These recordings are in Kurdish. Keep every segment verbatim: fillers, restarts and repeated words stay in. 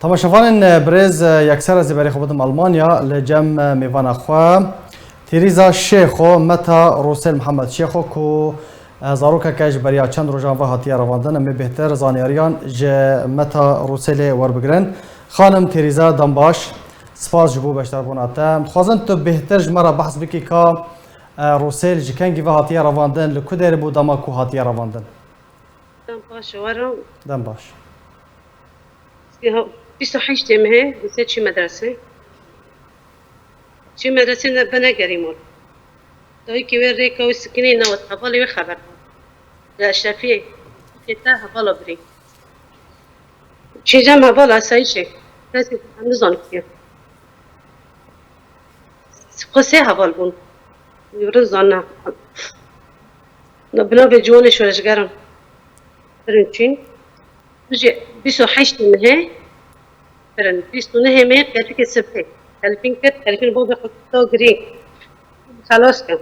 Temaşevanên birêz, yekser ez ê berê xwe bidim Almanya, li cem mêvana xwe Theresa Şêxo, meta Rûsêl Mihemed Şêxo ku zarokek e ji beriya çend rojan ve hatiye revandin. Em ê bêhtir zanyariyan ji meta Rûsêlê werbigirin. Xanim Theresa, dem baş. Spas ji bo beşdarbûna te. Em dixwazin tu bêhtir ji me re behs bikî ka, e, Rûsêl ji kengî ve hatiye revandin, li ku derê bû dema ku hatiye revandin? Dem baş, werin. Dem baş. Bîst û heştê mehê, Rûsêl çû medresê. Çû medresê ne, bi negerî mal. Dayikê wê rêka wê sikinê newt, hevalê wê xeber da. Li Eşrefiyê, tê te hevala birî. Çêcem heval asayîşê. Kesê em nizanin kî ye. Xwe sê heval bûn. Wî birin zanîna. Na bi navê ciwanê şoreşgeran. Birin çîn. Ji bîst û heştê mehê. Birin bîst û nehê mehê, keçikê sibê. Telfîn kir, telfîn bo bi xwe girî. Xelas kir.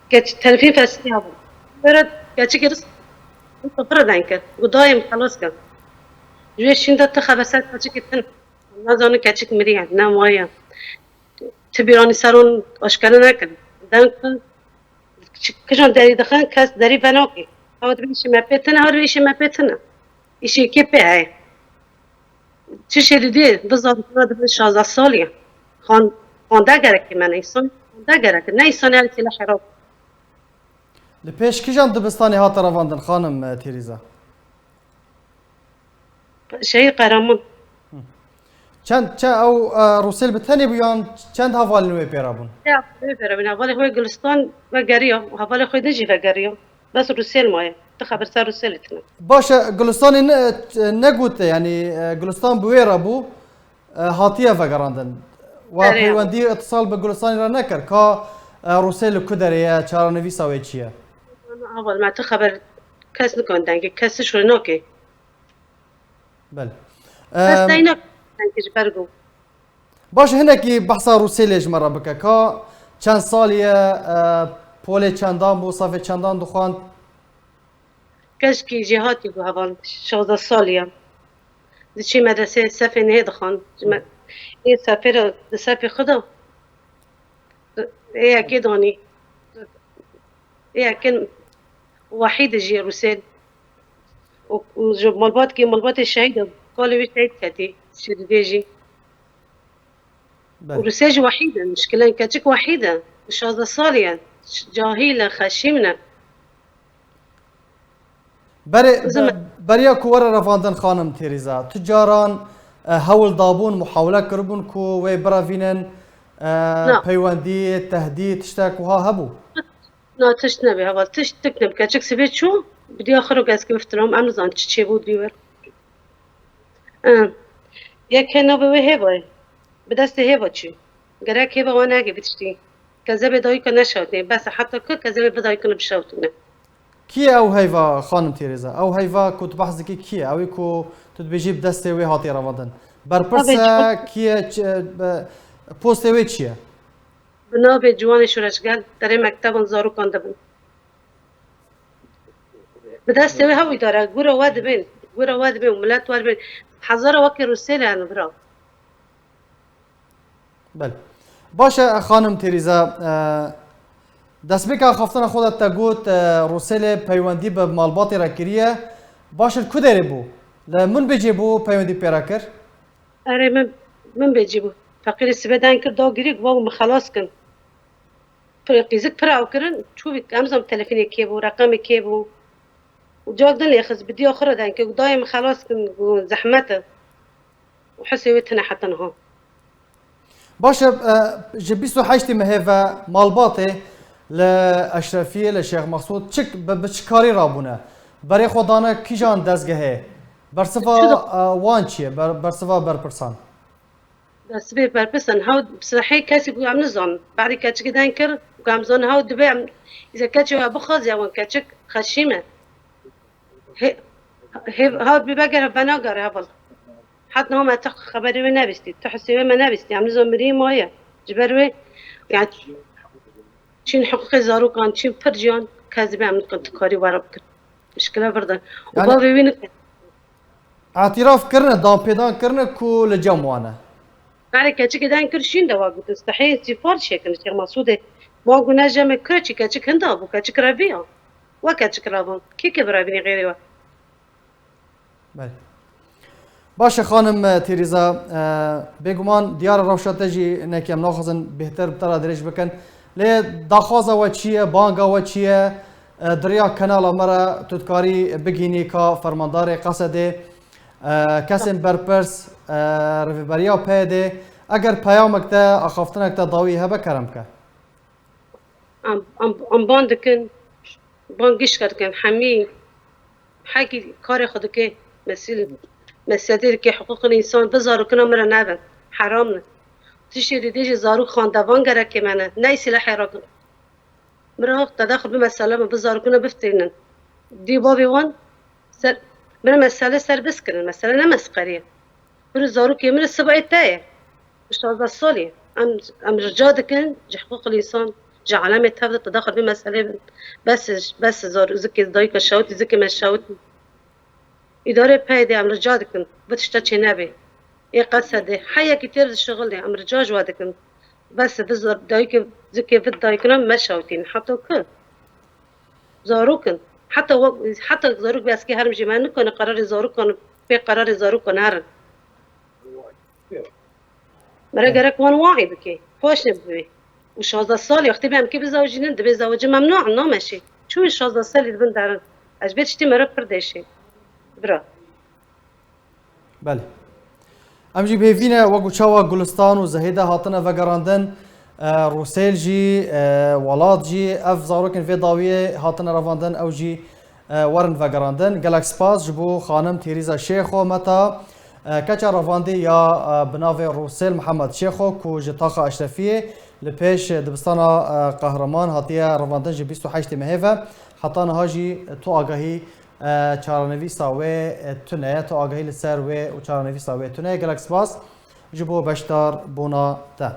Keç, telfîn fesî heval. Were keçikê ris, sifir deng kir. Got dayê min xelas kir. Ji wê şîn de ti xeber ser keçikê din. Nazanin keçik miriye, ne maye. Ti bîranî ser wan aşkere nekin. Deng kir. Kijan derî dixin, kes derî venakê. Ew dibê îşê me pê tune, ew dibê îşê me pê tune. Îşê kê pê heye? Çi şêrî dê, bi zarokana dibin şazdeh salî ye. Xan-, xwende gerek e me ne însan, xwende gerek e. Ne însan her kêle xerab. Li pêş kîjan dibistanê hate revandin, xanim, e, Theresa? Şehîd Qehreman. Çend, çe-, ew, e, Rûsêl bi tenê bû yan çend hevalên wê pê re bûn? Ya, wê pê re bûn. Hevalê xwe Gulistan vegeriya, hevalê xwe din jî vegeriya. Bes Rûsêl maye. Ti xeber ser Rûsêlê tune. Baş e, Gulistanê ne, negote, yanî, e, Gulistan bi wê re bû, e, hatiye vegerandin. Wa Erê, ya. Peywendî îtisal bi Gulistanê re nekir. Ka, e, Rûsêl li ku derê ye, çarenivîsa wê çi ye? Heval me, ti xeber kes nikon dengê, kes şoy nake. Bel. Kes Em, tey nake dengê ji ber ku. Baş, hinekî behsa Rûsêlê ji me re bike. Ka çend salî ye, e, polê çendan bû, safê çendan dixwand? Keşkî jêhatî bû heval, şazdeh salî ye. Diçî medresê sefê nehê dixwand. Ji me-, ê sefê re di sefê xwe de ê yekê danî. Ê yekê wehîd jî Rûsêl. Û, û ji malbatkê, malbatê şehîd e. Kalê wî şehîd ketî. Şêrî jî. Belê. Û Rûsê jî wehîd in, muşkilên keçik wehîd e. Şazdeh salî ye. Cahîl e, xeşîm ne. Berê, Zim- be-, beriya ku were revandin xanim Theresa, tu caran, e, hewl dabûn, muhawele kiribûn ku wê birevînin, e, Na. peywendî, tehdîd, tiştek wiha hebû? Na, tişt nebe, heval, tişt tik nebe. Keçik sibê çû, bi diya xwe ro gez giriftin, em nizan çi çêbû dî wir. Em, yek hê navê wê Hêva ye. Bi destê Hêva çû. Gerek Hêva wan neke bi tiştî. Kezebê dayika neşewtine. Bes heta ku kezebê bi dayika bişewtine. Kî ye ew Heyva, xanim Theresa? Ew Heyva ku tu behs dikî kî ye? Ew ê ku tu dibêjî bi destê wê hatiye revandin. Berpirs Tabii, e, çok- kî ye? Çi, e, be-, postê wê çi ye? Bi navê ciwanê şoreşger derê mekteban zarokan dibin. Bi destê wê hew îdare, gura we dibên, gura we dibên û milet we dibên. Hezara wekî Rûsêlê hene bira. Belê. Baş e, xanim Theresa, e, destpêka axaftina xwe de te got, e, Rûsêlê peywendî bi malbatê re kiriye. Baş e, li ku derê bû? Li Munbêcê bû peywendî pê re kir? Erê, min, min bêcî bû. Feqîrê sibê deng kir, da girî, got, "Min xelas kin." Pir, qîzik pir ew kirin, çû bî, em zam telefonê kê bû, reqemê kê bû. Û cak din lê xist, bi diya xwe re deng kir, got, "Dayê min xelas kin, got, zehmet e." Û hisê wê tune heta niha. Baş e, e, ji bîst û heştê mehê ve malbatê li Eşrefiyê, li Şêx Mexsûd çi, bi, bi çi karî rabûne? Berê xwe dane kîjan dezgehê? Bersiva, Çi da- e, wan çi ye? Ber-, bersiva berpirsan? Bersiva berpirsan, hew sehê kesî ku em nizanin. Berî keçikê deng kir, ku em zanin hew dibe em, îze keçê we bixwazî, ewan keçik xeşîm e. Hê, hê, ha bi vegere venagere heval. Hat niha me te xeberê wê nebîstî, tu hisê wê me nebîstî. Em nizan mirî maye. Ji ber wê, yani, çîn hiqûqê zarokan, çîn pir ciyan, kes dibe em nikin tu karî were bikin. Mişkile vir de. Û Yani bavê wî nikin. Etiraf kirine, danpêdan kirine ku li cem wan e. Berê keçikê den kir şîn de wa gotin, stehê sîfar çêkin Şêx Mesûdê. Wan got ne jemê kure çi keçik hinda bû, keçik reviya. Wa keçik revan. Kê ke birevînî xêrê we. Belê. Baş e xanim, e, Theresa, e, bêguman diyar e rewşa te jî ne ke em naxwazin bêhtir bi te re dirêj bikin. Lê daxwaza we çi ye, banga we çi ye? E, di riya kanala me re tu dikarî bigihînî ka fermandarê Qesedê, e, kesên berpirs, e, rêveberiya P Y D'ê, eger peyamek te, axaftinek te dawî hebe kerem ke. Em, em, em ban dikin, ban gişka dikin, hemî hekî karê xwe dike, mesil, meselê dike, hiqûqên însan, bi zarokina min re nebin, heram ne. Tiştê didê jî zarok xandevan gereke me ne, ney silahê rakin. Min re haq te daxil bi mesele min, bi zarokina biftirînin. Dî bavê wan ser, min mesele serbest kirin, mesele ne mesqerî ye. Biro zarokê min sibayê te ye. Şazdeh salî. Em, em rica dikin ji hiqûqil însan, ji alemê tev de te daxil vê meselê bin. Bes, bes zor, zikê dayika şawitî, zikê me şawitî. Îdarê P Y D'ê em rica dikin, bi tişta çê nebê. Ê Qesedê, heyekî têr dişixilê, em rica ji we dikin. Bes, bi zor, dayikê, zikê vit dayikina me şawitîn. Heta ku? Zarok in. Heta wek, heta zarok bi eskê herim jî me nikane qerarê zarokan, pê qerarê zarokan herin. Mere gerek wan waî bike. Xweş ne bibê. Û şazdeh salî, wextê be em kê bizewicînin, dibê zewicî memnû, nameşê. Çû şazdeh salî dibin derin. Ez bê tiştê mere pir deşê. Bira. Belê. Em jî bêvî ne, wek û çawa Gulistan û Zehêde hatine vegerandin, e, Rûsêl jî, e, Welat jî, ev zarokên vê dawiyê hatine revandin, ew jî, e, werin vegerandin. Gelek spas ji bo xanim Theresa Şêxo Meta, e, keça revandî ya, e, bi navê Rûsêl Mihemed Şêxo ku ji taxa Eşrefiyê li pêş dibistana, e, Qehreman hatiye revandin ji bîst û heştê mehê ve heta niha jî tu agahî E, çarenivîsa wê, e, tune ye, tu agahî li ser wê û çarenivîsa wê tune ye. Gelek spas ji bo beşdarbûna te.